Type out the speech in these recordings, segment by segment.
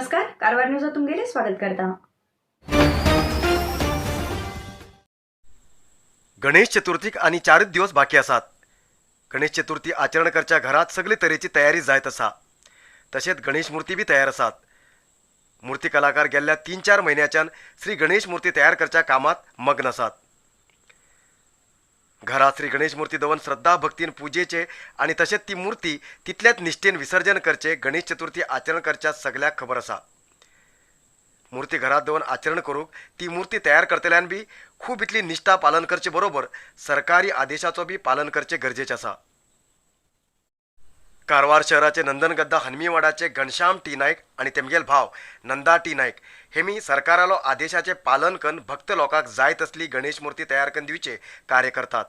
नमस्कार, कारवार न्यूजात तुमगेले स्वागत करता. गणेश चतुर्थीक आनी चारच दिवस बाकी आसात. गणेश चतुर्थी आचरण करच्या घरात सगळे तरेची तयारी जायत आसा. तशेंच गणेश मूर्ती बी तयार आसात. मूर्ती कलाकार गेल्ल्या 3-4 म्हयन्याच्यान श्री गणेश मूर्ती तयार करच्या कामात मग्न आसात. घरात श्री गणेश मूर्ती दवरून श्रद्धा भक्तीन पुजेचे आनी तशेंच ती मूर्ती तितल्याच निश्ठेन विसर्जन करचे गणेश चतुर्थी आचरण करच्या सगल्याक खबर आसा. मूर्ती घरात दवरून आचरण करूंक ती मूर्ती तयार करतल्यान बी खूब इतली निश्ठा पालन करचे बरोबर सरकारी आदेशाचो बी पालन करचे गरजेचें आसा. कारवार शहराचे नंदनगद्दा हनमीवाडाचे घनश्याम टी नायक आनी तेमगेल भाव नंदा टी नायक हेमी सरकारालो आदेशाचे पालन करून भक्त लोकांक जाय तसली गणेश मूर्ती तयार करून दिवचे कार्य करतात.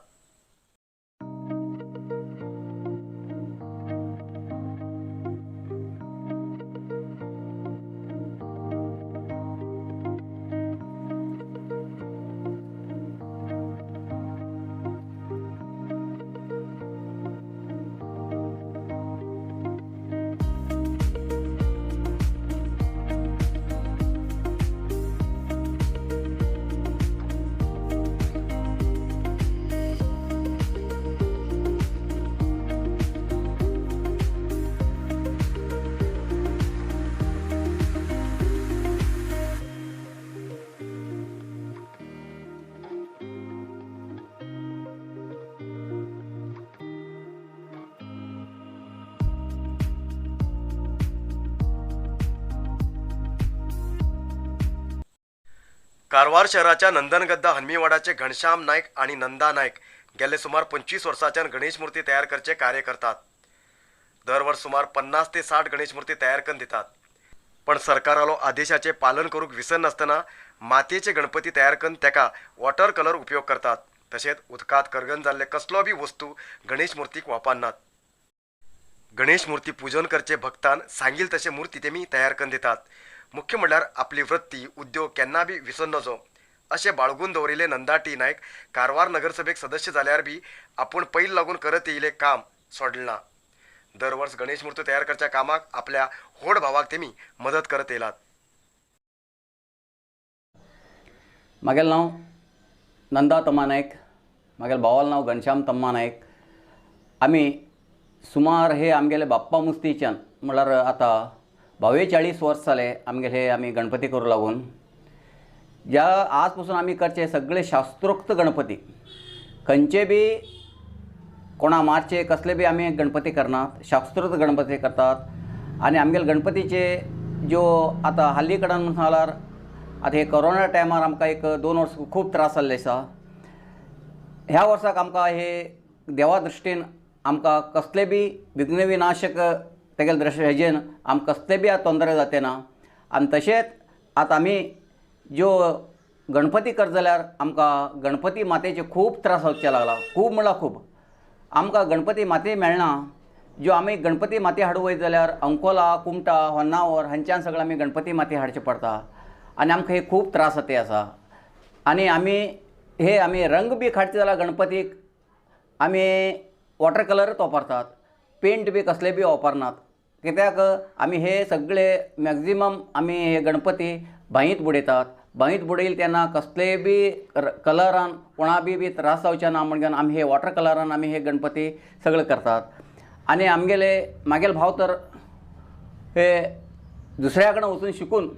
कारवार शहराच्या नंदनगद्दा हनमीवाडाचे घनश्याम नायक आणि नंदा नायक गेले सुमार 25 वर्सांच्यान गणेश मूर्ती तयार करचे कार्य करतात. दर वर्ष सुमार 50 ते 60 गणेश मूर्ती तयार करून दितात. पण सरकारालो आदेशाचे पालन करूंक विसरनासतना मातयेचे गणपती तयार करून तेका वॉटर कलर उपयोग करतात. तशेंच उदकांत करगन जाल्ले कसलो बी वस्तू गणेश मूर्तीक वापरनात. गणेश मूर्ती पूजन करचे भक्तान सांगील तशे मूर्ती तेमी तयार करून दितात. मुख्य म्हणल्यार आपली वृत्ती उद्योग केन्ना बी विसर नजो अशें बाळगून दवरिल्ले नंदा टी नायक कारवार नगरसभेक सदस्य जाल्यार बी आपूण पयल लागून करत येयलें काम सोडलें ना. दर वर्स गणेश मूर्ती तयार करच्या कामाक आपल्या व्हड भावाक तेमी मदत करत येयलात. मागेलें नांव नंदा तम्मा नायक, मागेलें भावालें नांव घनश्याम तम्मा नायक. आमी सुमार हे आमगेले बाप्पा मुस्तीच्यान म्हणल्यार आतां 42 वर्स जाले आमगेले आमी गणपती करूं लागून. ज्या आज पसून आमी करचे सगळे शास्त्रोक्त गणपती, खंयचे बी कोणा मारचे कसले बी आमी गणपती करनात, शास्त्रोक्त गणपती करतात. आनी आमगेले गणपतीचे ज्यो आतां हाली कडेन म्हणून सांगल्यार आतां हे कोरोना टायमार आमकां एक 2 वर्स खूब त्रास जाल्ले आसा. ह्या वर्साक आमकां हे देवा दृश्टीन आमकां कसले बी विघ्न विनाशक तेगेले दृश्ट हेजेन आमकां कसले बी आतां तोंदरे जाते ना. आनी तशेंच आतां आमी ज्यो गणपती करत जाल्यार आमकां गणपती मातेचे खूब त्रास जावचे लागला. खूब म्हणल्यार खूब आमकां गणपती माते मेळना. ज्यो आमी गणपती माती हाडूं वयत जाल्यार अंकोला, कुमटा, होन्नावर हांच्यान सगळें आमी गणपती माती हाडचे पडटा आनी आमकां हे खूब त्रास जाते आसा. आनी आमी हे आमी रंग बी काडचे जाल्यार गणपतीक आमी वॉटर कलरच वापरतात, पेंट बी कसले बी वापरनात. कित्याक आमी हे सगळे मॅक्झिमम आमी हे गणपती बांयत बुडयतात. बांयत बुडयले तेन्ना कसले बी कलरान कोणा बी बी त्रास जावचे ना म्हणून आमी हे वॉटर कलरान आमी हे गणपती सगळे करतात. आनी आमगेले मागेले भाव तर हे दुसऱ्या कडेन वचून शिकून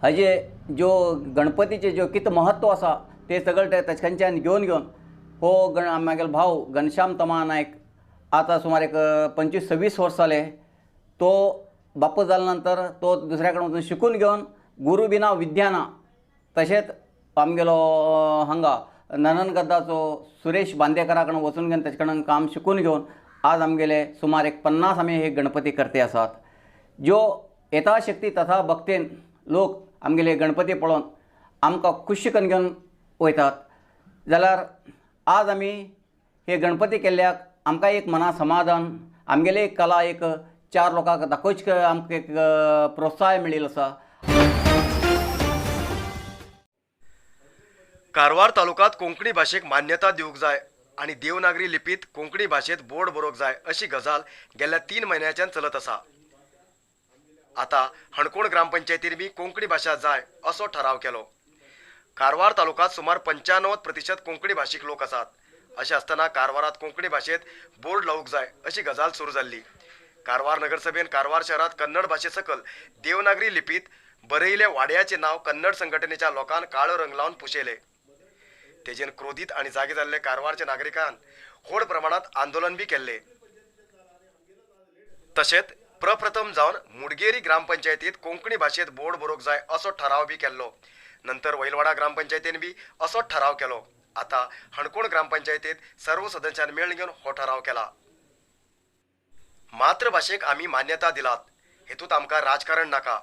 हाजे ज्यो गणपतीचे ज्यो कितें म्हत्व आसा ते सगळे ते ताचे घेवन घेवन हो मागेलो भाव घनश्याम तमा नायक आतां सुमार एक 25-26 वर्स जाले तो बाप्पा जाल्या नंतर तो दुसऱ्या कडेन वचून शिकून घेवन गुरू बिना विद्या ना. तशेंच आमगेलो हांगा नंदनगद्दाचो सुरेश बांदेकरा कडेन वचून घेवन ताचे कडेन काम शिकून घेवन आज आमगेले सुमार एक 50 आमी हे गणपती करते आसात. ज्यो यथाशक्ती तथा भक्तेन लोक आमगेले गणपती पळोवन आमकां खुशी करून घेवन वयतात. जाल्यार आज आमी हे गणपती केल्ल्याक आमकां एक मना समाधान, आमगेले एक कला एक 4 लोकांक दाखोवचे आमकां एक प्रोत्साहन मेळिल्लो आसा. कारवार तालुक्यात कोंकणी भाशेक मान्यता दिवंक जाय आनी देवनागरी लिपीत कोंकणी भाशेंत बोर्ड बरोवंक जाय अशी गजाल गेल्या 3 म्हयन्याच्यान चलत आसा। आता हणकोण ग्रामपंचायतीन बी कोंकणी भाशा जाय असो ठराव केलो. कारवार तालुक्यात सुमार 95% कोंकणी भाशीक लोक आसात. अशें आसतना कारवारात कोंकणी भाशेत बोर्ड लावूंक जाय अशी गजाल सुरू जाल्ली. कारवार नगरसभेन कारवार शहरात कन्नड भाशे सकल देवनागरी लिपीत बरयिल्ले वाड्याचे नाव कन्नड संघटनेच्या लोकांक काळो रंग लावन पुशेले. तेजेन क्रोधीत आणि जागे जाल्ले कारवारच्या नागरिकांन व्हड प्रमाणात आंदोलन बी केल्ले. तशेंच प्रप्रथम जावन मुडगेरी ग्रामपंचायतीत कोंकणी भाशेत बोर्ड बरोवंक जाय असो ठराव बी केल्लो. नंतर वैलवाडा ग्रामपंचायतीन बी असो ठराव केलो. आता हणकोण ग्रामपंचायतीत सर्व सदस्यांनी मेळ घेवन हो ठराव केला. मातृभाशेक आमी मान्यता दिलात, हेतूंत आमकां राजकारण नाका,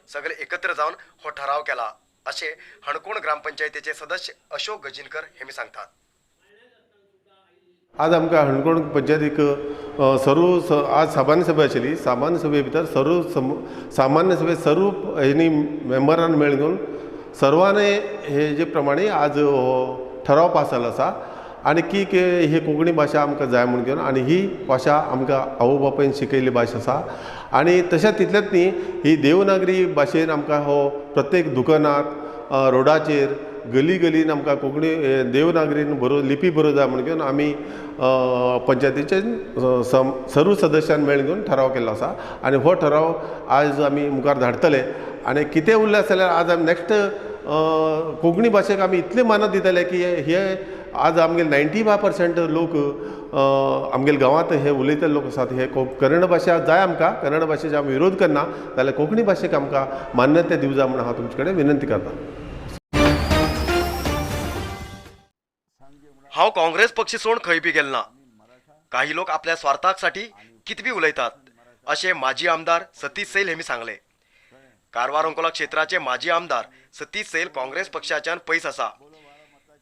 सगळे एकत्र जावन हो ठराव केला अशें हणकोण ग्रामपंचायतीचे सदस्य अशोक गजिनकर हे मी सांगतात. आज आमकां हणकोण पंचायतीक सर्व आज सामान्य सभा आशिल्ली. सामान्य सभे भितर सर्व सामान्य सभे सर्व हेनी मेंबरान मेळ घेवन सर्वांनी हे जे प्रमाणे आज ठराव पास जालो आसा आनी की ही कोंकणी भाशा आमकां जाय म्हूण घेवन आनी ही भाशा आमकां आवय बापायन शिकयल्ली भाशा आसा. आनी तशेंच तितलेंच न्ही, ही देवनागरी भाशेन आमकां हो प्रत्येक दुकानार, रोडाचेर, गली गलीन आमकां कोंकणी देवनागरीन बरो लिपी बरोवंक जाय म्हूण घेवन आमी पंचायतीचे सर्व सदस्यान मेळ घेवन ठराव केल्लो आसा आनी हो ठराव आज आमी मुखार धाडटले. आनी कितें उरलें आसलें जाल्यार आज आमी नेक्स्ट कोंकणी भाशेक आमी इतलें मानत दितले की हे आज आमगेले 95% लोक आमगेले गांवांत हे उलयतले लोक आसात. हे कन्नड भाशा जाय आमकां, कन्नड भाशेचो आमी विरोध करना जाल्यार कोंकणी भाशेक आमकां मान्यताय दिवंक जाय म्हूण हांव तुमचे कडेन विनंती करता. हांव काँग्रेस पक्ष सोडून खंय बी गेल ना. काही लोक आपल्या स्वार्थासाठी कितबी उलयतात अशें माजी आमदार सतीश सैल हेमी सांगले. कारवार अंकोला क्षेत्राचे माजी आमदार सतीश सैल काँग्रेस पक्षाच्यान पयस आसा.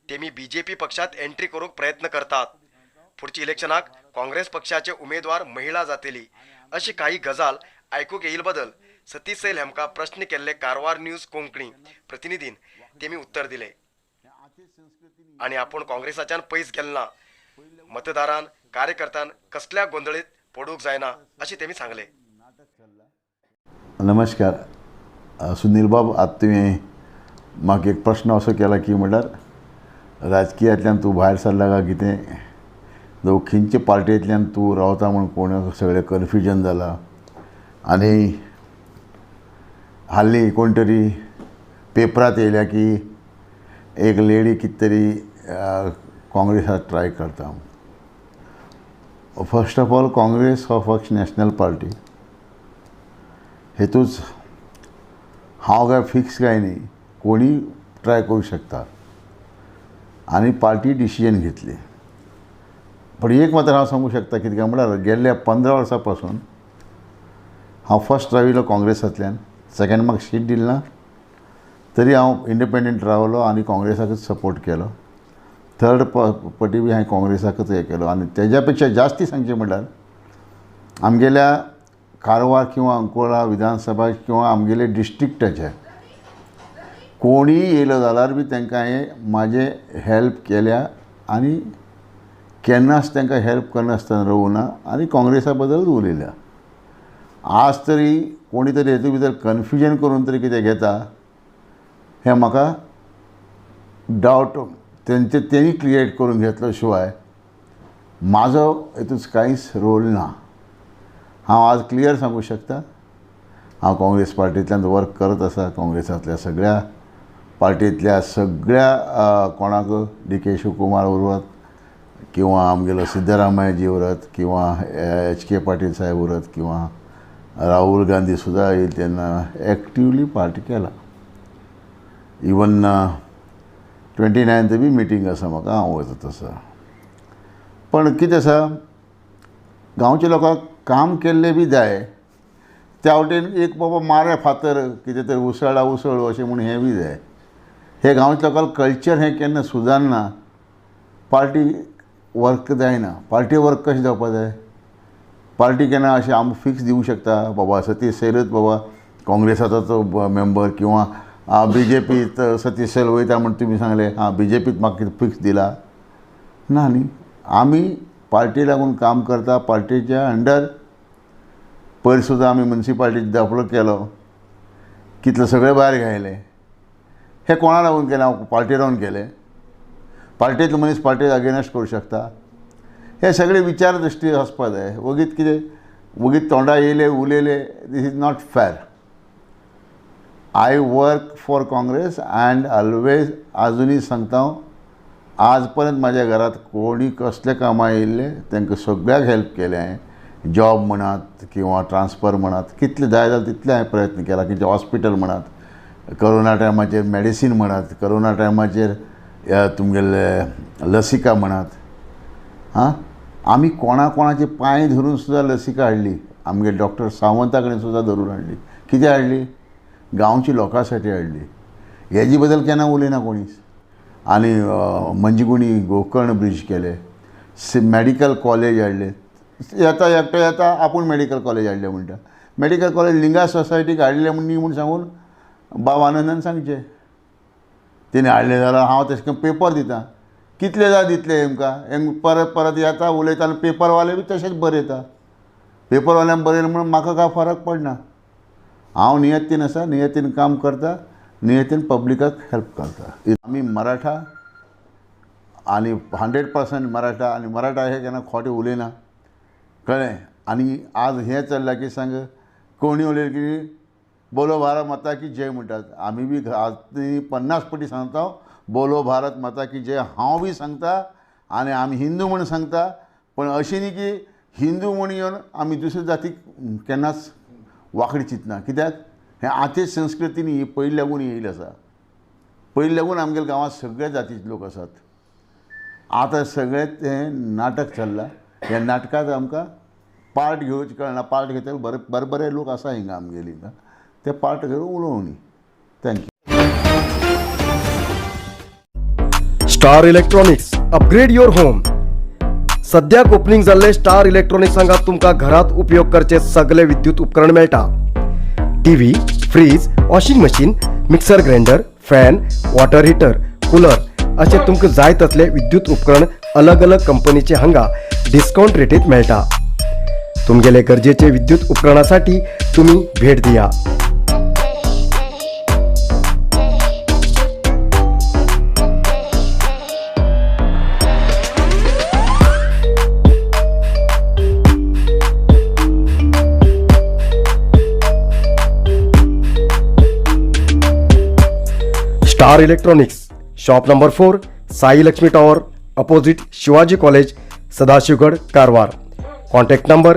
तेमी बीजेपी पक्षात एंट्री करूंक प्रयत्न करतात. फुडच्या इलेक्शनाक काँग्रेस पक्षाचे उमेदवार महिला जातली अशी काही गजाल आयकूंक येईल बदल सतीश सैल हेमकां प्रश्न केल्ले कारवार न्यूज कोंकणी प्रतिनिधीन तेमी उत्तर दिले. आणि आपण काँग्रेसाच्यान पयस गेल ना, मतदारान कार्यकर्त्यान कसल्या गोंदळीत पडूंक जायना अशें तेमी सांगले. नमस्कार सुनील बाब, आतां तुवें म्हाका एक प्रश्न असो केला की म्हणल्यार राजकीयांतल्यान तूं भायर सरला काय कितें, जावं खंयचे पार्टींतल्यान तूं रावता म्हूण कोणाक सगळें कन्फ्युजन जालां. आनी हाल्ली कोण तरी पेपरांत येयल्या की एक लेडी कितें तरी काँग्रेसाक ट्राय करता. फर्स्ट ऑफ ऑल काँग्रेस हो पक्ष नॅशनल पार्टी, हेतूच हांव काय फिक्स काय न्ही, कोणी ट्राय करूं शकता आनी पार्टी डिसिजन घेतली. पण एक मात्र हांव सांगूंक शकता कितें काय म्हणल्यार गेल्ल्या 15 वर्सां पासून हांव फर्स्ट राविल्लो काँग्रेसांतल्यान, सेकेंड म्हाका सीट दिली ना तरी हांव इंडिपेंडंट रावलो आनी काँग्रेसाकच सपोर्ट केलो. थर्ड पटी बी हांवें काँग्रेसाकच हें केलो. आनी तेज्या पेक्षा जास्ती सांगचें म्हणल्यार आमगेल्या कारवार किंवा अंकोला विधानसभा किंवा आमगेले डिस्ट्रिक्टाचे कोणीय येयलो जाल्यार बी तांकां हांवें म्हाजें हेल्प केल्या आनी केन्नाच तांकां हेल्प करनासतना रावूं ना आनी काँग्रेसा बद्दलच उलयल्या. आज तरी कोणी तरी हेतू भितर कन्फ्युजन करून तरी कितें घेता हें म्हाका डावट तेंचे तेणी क्रिएट करून घेतलो शिवाय म्हाजो हेतूच कांयच रोल ना. हांव आज क्लियर सांगूं शकता, हांव काँग्रेस पार्टींतल्यान वर्क करत आसा. काँग्रेसांतल्या सगळ्या पार्टींतल्या सगळ्या कोणाक डी के शिवकुमार उरत किंवा आमगेलो सिद्धरामय्याजी उरत किंवा एच के पाटील साहेब उरत किंवा राहुल गांधी सुद्दां येयल तेन्ना एक्टिवली पार्टी केला. इवन 29 बी मिटींग आसा म्हाका, हांव वयता तसो. पण कितें आसा, गांवच्या लोकांक काम केल्लें बी जाय, त्या वटेन एक बाबा मारे फातर कितें तरी उसळा उसळ अशें म्हूण हें बी जाय. हे गांवच्या लोकांक कल्चर हें केन्ना सुदारना, पार्टी वर्क जायना. पार्टी वर्क कशें जावपा जाय, पार्टी केन्ना अशें आमी फिक्स दिवंक शकता बाबा सतीश सैलूच बाबा काँग्रेसाचो तो मेंबर किंवा बी जे पीत सतीश सैल वयता म्हूण तुमी सांगलें, आं बी जे पीत म्हाका कितें फिक्स दिला ना न्ही. आमी पार्टी लागून काम करता, पार्टीच्या अंडर पयर सुद्दां आमी मुन्सिपाल्टीक दाखलो केलो, कितले सगळे भायर घायले. हे कोणा लागून केलें? हांव पार्टी रावन केलें. पार्टेंतलो मनीस पार्टेक अगेन्स्ट करूं शकता. हे सगळे विचार दृश्टी आसपा जाय. वगीत कितें वगीत तोंडा येयले उलयले, this is not fair. I work for Congress and always आजुनूय सांगता हांव, आज पर्यंत म्हाज्या घरांत कोणी कसले कामां येयल्ले तांकां सगळ्याक हेल्प केलें हांवें. जॉब म्हणात किंवा ट्रान्सफर म्हणात, कितले जाय जाल्यार तितले हांवें प्रयत्न केला. कितें हॉस्पिटल म्हणात, करोना टायमाचेर मेडिसीन म्हणात, करोना टायमाचेर तुमगेले लसिका म्हणात. आं, आमी कोणा कोणाचे पांय धरून सुद्दां लसिका हाडली. आमगे डॉक्टर सावंता कडेन सुद्दां धरून हाडली. कितें हाडली? गांवची लोकां साठी हाडली. हेजे बद्दल केन्ना उलयना कोणीच. आनी मंजगुणी गोकर्ण ब्रिज केले, मॅडिकल कॉलेज हाडले. येता एकटो येता आपूण मॅडिकल कॉलेज हाडलें म्हणटा. मॅडिकल कॉलेज लिंगा सोसायटीक हाडलें म्हूण न्ही म्हूण सांगून बाब आनंदान सांगचें. तेणी हाडलें जाल्यार हांव तशें करून पेपर दिता. कितले जाय दितले हेमकां? हेंक परत परत येता उलयता आनी पेपरवाले बी तशेंच बरयता. पेपरवाल्यान बरयलें म्हणून म्हाका कांय फरक पडना. हांव नियतीन आसा, नियतीन काम करता, नियतीन पब्लिकाक हेल्प करता. आमी मराठा आनी 100% मराठा. आनी मराठा हे केन्ना खोटें उलयना, कळ्ळें? आनी आज हें चल्लां की सांग कोणी उलयलें की बोलो भारत माता की जय म्हणटात. आमी बी आज 50 पटी सांगता बोलो भारत माता की जय हांव बी सांगता. आनी आमी हिंदू म्हूण सांगता, पण अशें न्ही की हिंदू म्हूण येवन आमी दुसरे जातीक केन्नाच वांकडी चिंतना. कित्याक हें आतांच संस्कृती न्ही, ही पयलीं लागून येयली आसा. पयलीं लागून आमगेल्या गांवांत सगळे जातीचे लोक आसात. आतां सगळें तें नाटक चल्लां. ह्या नाटकांत आमकां पार्ट घेवचें कळना. पार्ट घेतले बरे बरे बरे लोक आसा हिंगा आमगेली हिंगा, ते पार्ट घेवन उलोवनी. Thank you. Star electronics, upgrade your home. सद्याक ओपनिंग जाल्ले स्टार इलेक्ट्रॉनिक्स हांगा तुमकां घरांत उपयोग करचे सगळे विद्युत उपकरण मेळटा. TV, fridge, washing machine, mixer grinder, fan, water heater, cooler असे तुमकां जाय तसले विद्युत उपकरण अलग अलग कंपनीचे हांगा डिस्काउंट रेटीत मेळटा. तुमगेले गरजेचे विद्युत उपकरणासाठी तुम्ही भेट दिया. Star electronics, shop number 4, Sai Lakshmi tower, opposite Shivaji college, Sadashivgad, Karwar. Contact number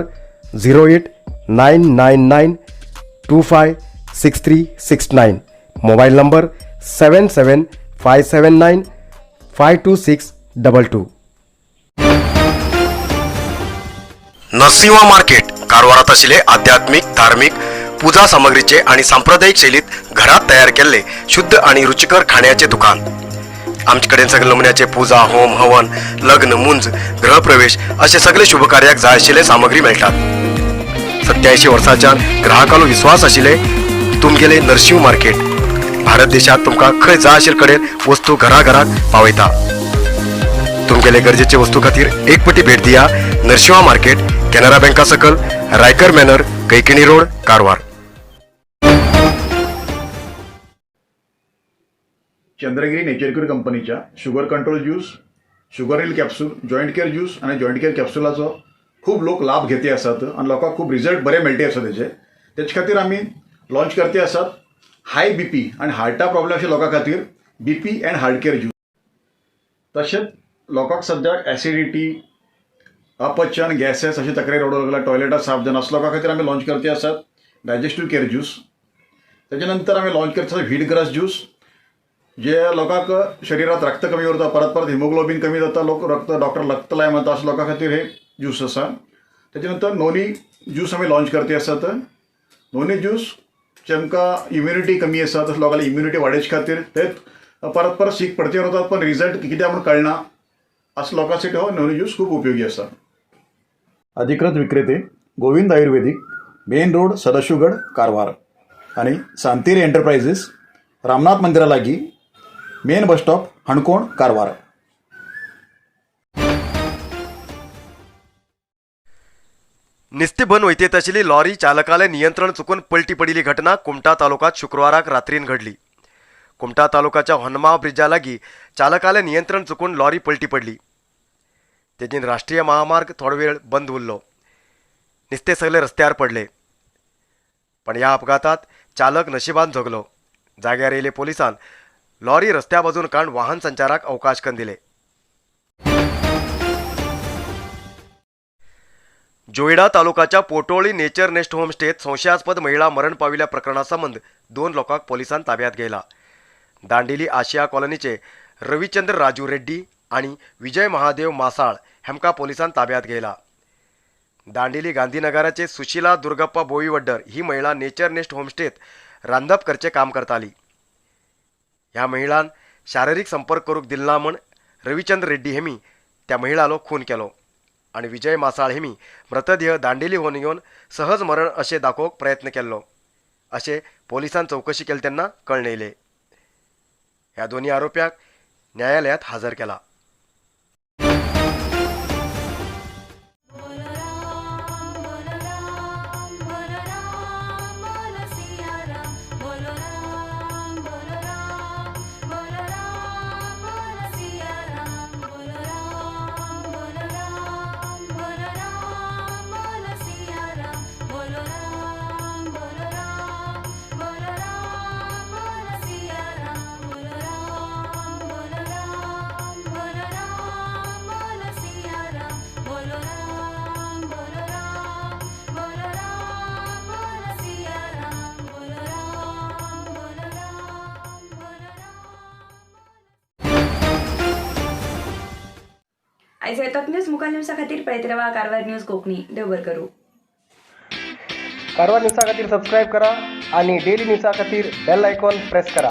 08999256369. Mobile number 7757952622. Narasimha market कारवारात आशिल्ले आध्यात्मिक, धार्मिक पूजा सामग्रीचे आणि सांप्रदायिक शैलीत घरात तयार केल्ले शुद्ध आणि रुचिकर खाण्याचे दुकान. आमचे कडेन सगळे नमुन्याचे पूजा, होम, हवन, लग्न, मुंज, गृहप्रवेश असे सगळे शुभ कार्याक जाय आशिल्ले सामग्री मेळटात. 87 वर्सांच्यान ग्राहकांलो विश्वास आशिल्ले तुमगेले नरसिंह मार्केट भारत देशात तुमकां खंय जाय आशिल्ले कडेन वस्तू घराघरात पावयता. तुमगेले गरजेचे वस्तू खातीर एक पटी भेट दिया नरसिंहा मार्केट, कॅनरा बँका सकल, Raikar manor, Kaikini road, Karwar. Chandragiri nature cure कंपनीच्या sugar control juice, sugar heal capsule, joint care juice आनी जॉयंट केअर कॅप्सुलाचो खूब लोक लाभ घेते आसात आनी लोकांक खूब रिजल्ट बरे मेळटे आसा तेजे. तेचे खातीर आमी लॉन्च करते आसात हाय बीपी आनी हार्टा प्रॉब्लेम अशे लोकां खातीर BP and heart care juice. तशेंच लोकांक सद्याक एसिडिटी, अपचन, गॅसेस अशी तक्रारी रडूंक लागला, टॉयलेटां साफ जायना, असो लोकां खातीर आमी लॉन्च करते आसात डायजेस्टीव केअर ज्यूस. तेजे नंतर आमी लॉन्च करते आसात व्हीट ग्रास ज्यूस, जे लोकांक शरिरात रक्त कमी उरता, परत परत हिमोग्लोबीन कमी जाता, लोक रक्त डॉक्टर रक्त लाय म्हणटा, अशा लोकां खातीर हे ज्यूस आसा. तेजे नंतर नोनी ज्यूस आमी लॉन्च करते आसात. नोनी ज्यूस जेमकां इम्युनिटी कमी आसा तशें लोकांली इम्युनिटी वाडोवचे खातीर ते परत परत सीक पडते उरतात पण रिजल्ट कित्याक म्हूण कळना, अशा लोकांसाठी हो नोनी ज्यूस खूब उपयोगी आसा. अधिकृत विक्रेते Govind Ayurvedic, main road, Sadashivgad, Karwar आनी सांतेरी एंटरप्रायझीस, रामनाथ मंदिरा लागीं, main bus stop, Canacona, Karwar. निस्तीबन वयतेत आशिल्ली लॉरी चालकाले नियंत्रण चुकून पलटी पडिल्ली घटना कुमठा तालुक्यात शुक्रवाराक रात्रीन घडली. कुमठा तालुक्याच्या होन्मा ब्रिजा लागीं चालकाले नियंत्रण चुकून लॉरी पलटी पडली. तेजीन राष्ट्रीय महामार्ग थोडो वेळ बंद उरलो. निस्ते सगळे रस्त्यार पडले. पण ह्या अपघातात चालक नशिबान जगलो. जाग्यार येयले पोलिसान लॉरी रस्त्या बाजून काडून वाहन संचाराक अवकाश करून दिले. जोयडा तालुकाच्या पोटोळी नेचर नेस्ट होमस्टेत संशयास्पद महिला मरण पाविल्ल्या प्रकरणा संबंद 2 लोकांक पोलिसान ताब्यात घेतला. दांडेली आशिया कॉलनीचे रविचंद्र राजू रेड्डी आणि विजय महादेव मासाळ हेमका पोलिसान ताब्यात घेतला. दांडेली गांधीनगराचे सुशीला दुर्गप्पा बोईवड्डर ही महिला नेचर नेस्ट होमस्टेत रांदप करचे काम करताली. ह्या महिलान शारीरिक संपर्क करूक दिलना म्हण रविचंद्र रेड्डी हेमी त्या महिलालो खून केलो आणि विजय मासाळ हेमी मृतदेह दांडेली होऊन घेवन सहज मरण अशें दाखोवंक प्रयत्न केल्लो अशें पोलिसान चवकशी केली तेन्ना कळ्ळें येयलें. ह्या दोन्ही आरोप्याक न्यायालयात हजर केला. आयज येतात न्यूज मुखार न्यूजा खातीर पळयत रावा कारवार न्यूज कोंकणी. देव बरें करूं. कारवार न्यूजा खातीर सबस्क्रायब करा आणि डेली न्यूजा खातीर बेल आयकॉन प्रेस करा.